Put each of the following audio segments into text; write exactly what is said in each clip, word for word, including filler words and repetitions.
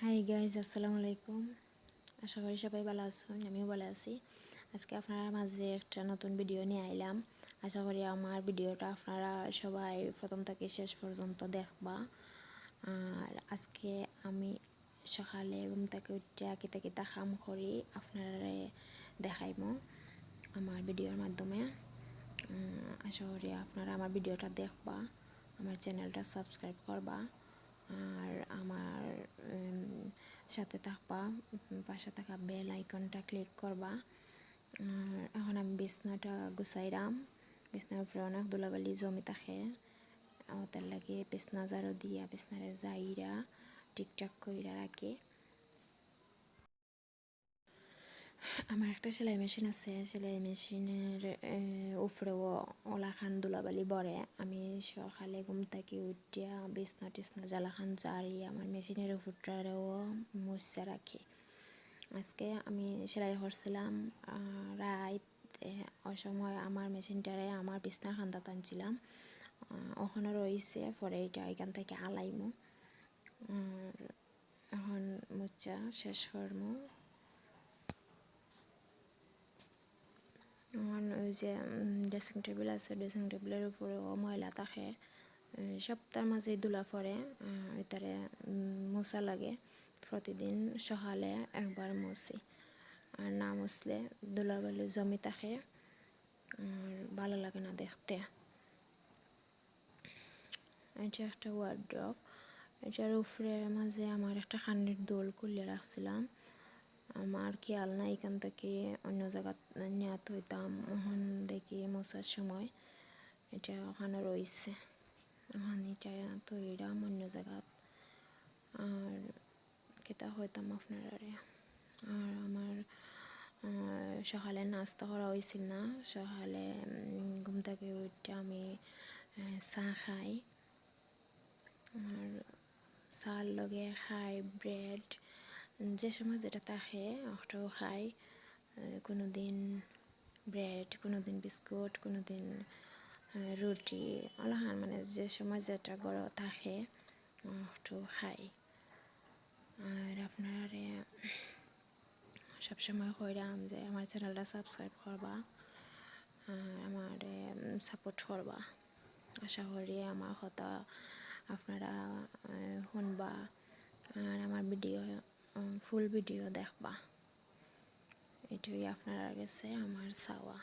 Hi guys, আসসালামু আলাইকুম। আশা করি সবাই ভালা আছইন, আমিও ভালা আছি। আজকে আপনারার মাঝে একটা নতুন ভিডিও নিয়া আইলাম। আশা করি আমার ভিডিওটা আপনারা সবাই প্রথম থাকি শেষ পর্যন্ত দেখবা। আর আজকে আমি সকালে ঘুম থাকি উঠিয়া কিতা কিতা কাম করি আপনারারে দেখাইমু আমার ভিডিওর মাধ্যমে। উম, আশা করি আপনারা আমার ভিডিওটা দেখবা, আমার চ্যানেলটা সাবস্ক্রাইব করবা, আর আমার, উম, সাথে থাকবা, উম, পাশে থাকা বেল আইকনটা ক্লিক করবা। আর এখন আমি বিছনাটা গুছাইরাম। বিছনার উপরে অনেক ধুলাবালি জমি থাকে, অতার লাগি বিছনা ঝাড়ু দিয়া বিছনারে ঝাড়িয়া ঠিকঠাক কইরা রাখি। আমার একটা সেলাই মেশিন আছে, সেলাই মেশিনের, এ, উপরেও অলাখান ধুলাবালি ভরে। আমি সকালে ঘুম থাকি উঠিয়া বিছনা টিছনা ঝালাখান ঝাড়ি আমার মেশিনের উপরটারেও মুছিয়া রাখি। আজকে আমি সেলাই করছিলাম, আহ, রাইত, এ, অউ সময় আমার মেশিনটারে আমার বিছনার কান্দাত আনছিলাম। আহ, অখনো রইছে, পরে ইটা ইখান থাকি আলাইমু। আর এখন মুছা শেষ করমু। এখন ওই যে, উম, ড্রেসিং টেবিল আছে, ড্রেসিং টেবিলের উপরেও ময়লা থাকে। উম, সপ্তাহর মাঝে ধুলা পড়ে, আহ, ইতারে, উম, মুছা লাগে। প্রতিদিন সকালে একবার মুছি। আর না মুছলে ধুলাবালি জমি থাকে, আর ভালা লাগে না দেখতে। এটা একটা ওয়ার্ড্রোব। এটার উপরের মাঝে আমার একটা কানের দুল খুলিয়া রাখছিলাম। আমার খেয়াল নাই, ইখান থাকি অন্য জাগাত নিয়া থইতাম। অখন দেখি মুছার সময় এটা অখানো রইছে। অখন এটা থইরাম অন্য জাগাত। আর কিতা কইতাম আপনারারে। আর আমার, আহ, সকালে নাস্তা করা অইছিল না। সকালে, উম, ঘুম থাকি উঠিয়া আমি, আহ, চা খাই। আর চার লগে খাই ব্রেড, যে সময় যেটা থাকে, ওটাও খাই। আহ, কোনোদিন ব্রেড, কোনোদিন বিস্কুট, কোনোদিন, আহ, রুটি, অলাখান মানে যে সময় যেটা ঘরো থাকে, ওটাও খাই। আর আপনারারে সবসময় কইরাম যে আমার চ্যানেলটা সাবস্ক্রাইব করবা, আর আমারে, উম, সাপোর্ট করবা। আশা করি আমার কথা আপনারা, আহ, শুনবা, আর আমার ভিডিও, উম, ফুল ভিডিও দেখবা। এটাই আপনারার গেছে আমার চাওয়া।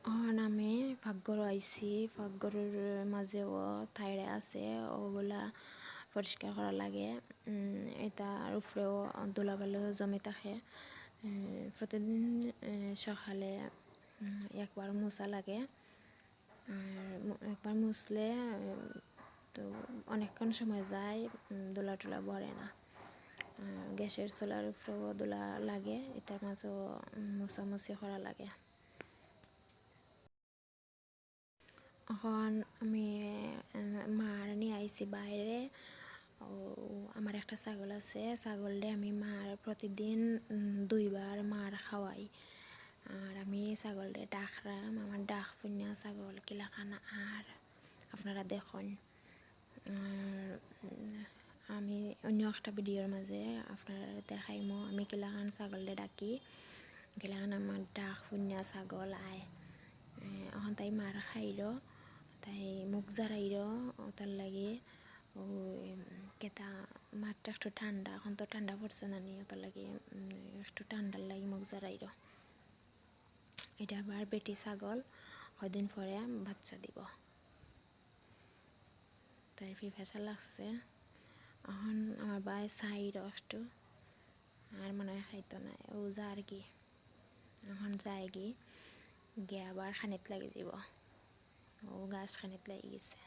অখন আমি পাকঘরো আইছি, পাকঘরর মাঝেও থাইড়া আছে, ওগুলা পরিষ্কার করা লাগে। উম, এটার উপরেও ধুলাবালি জমি থাকে। উম, প্রতিদিন, উম, সকালে, উম, একবার মুছা লাগে। আর মু-, একবার মুছলে, উম, তো অনেকক্ষণ সময় যায়, উম, ধুলা টুলা ভরে না। আর গ্যাসের চুলার উপরেও ধুলা লাগে, এটার মাঝেও, উম, মুছামুছি করা লাগে। অখন আমি, উম, মার নিয়া আইছি বাইরে। ও, আমার একটা ছাগল আছে, ছাগলরে আমি মার প্রতিদিন, উম, দুইবার মার খাওয়াই। আর আমি ছাগলরে ডাকরাম, আমার ডাক হুনিয়া ছাগল কিলাখান আর আপনারা দেখইন। আর, উম, আমি অন্য একটা ভিডিওর মাঝে আপনারারে দেখাইমু আমি কিলাখান ছাগলরে ডাকি, কিলাখান আমার ডাক হুনিয়া ছাগল আয়। এ, অখন তাই মার খাইরো, তাই মুখ ঝাড়াইরো, ওটার লাগি ও, উম, কিতা মারটা একটু ঠান্ডা, অখন তো ঠান্ডা পড়ছে না নি, ওটার লাগি, উম, একটু ঠান্ডার লাগি মুখ ঝাড়াইরো। এটা আবার বেটি ছাগল, কয়দিন পরে বাচ্চা দিব। তাই পিপাসা লাগছে। অখন আমার ভাই চাইরো একটু, আর মনে হয় খাইতো না, ও যারগি। অখন যায়গি, গিয়া আবার খানিত লাগি যাব। ও গাছ খানিত লাগি গেছে।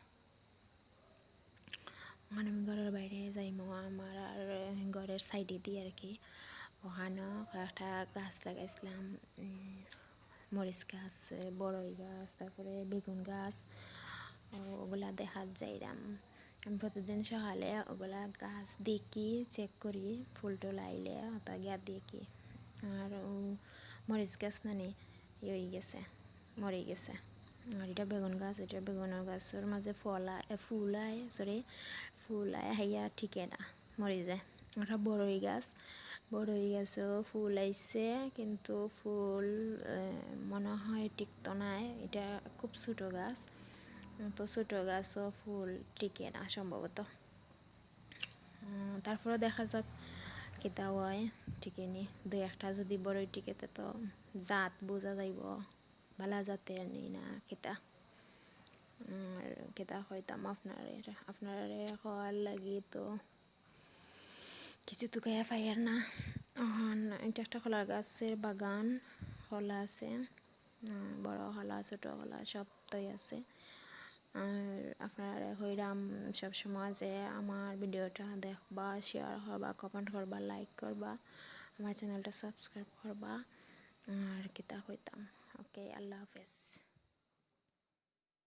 অখন আমি ঘরর বাইরে যাইমু, আমার আর ঘরর সাইডেদি আর কি। অখানো কয়েকটা গাছ লাগাইছিলাম, উম, মরিচ গাছ, বড়ই গাছ, তারপরে বেগুন গাছ, ও-, ওগুলা দেখাত যাইরাম। আমি প্রতিদিন সকালে ওগুলা গাছ দেখি, চেক করি, ফুল টুল আইলে ওটা গিয়া দেখি। আর, উম, মরিচ গাছ নানি ইয়ে হয়ে গেছে, মরে গেছে। আর ইটা বেগুন গাছ, ইটা বেগুনর গাছর মাঝে ফল আয়, এ, ফুল আয়, সরি, ফুল আয়, হাইয়া টিকে না, মরি যায়। ওটা বড়ই গাছ, বড়ই গাছও ফুল আইছে, কিন্তু ফুল, এ, মনে হয় টিকতো নায়। ইটা খুব ছোট গাছ, তো ছোট গাছও ফুল টিকে না সম্ভবত। উম, তারপরে দেখা যাক কিতা হয়, টিকে নি। দুই একটা যদি বড়ই টিকে, তে তো জাত বুঝা যাইব, ভালা জাতের নি না কিতা। আর কিতা কইতাম আপনারে, আপনারে কওয়ার লাগি তো কিছু তুকাইয়া পাইয়ার না। অখন এটা একটা কলার গাছের বাগান, কলা আছে, উম, বড় কলা, ছোট কলা, সবটাই আছে। আর আপনারে কইরাম সবসময় যে আমার ভিডিওটা দেখবা, শেয়ার করবা, কমেন্ট করবা, লাইক করবা, আমার চ্যানেলটা সাবস্ক্রাইব করবা। আর কিতা কইতাম, ওকে, আল্লাহ হাফেজ।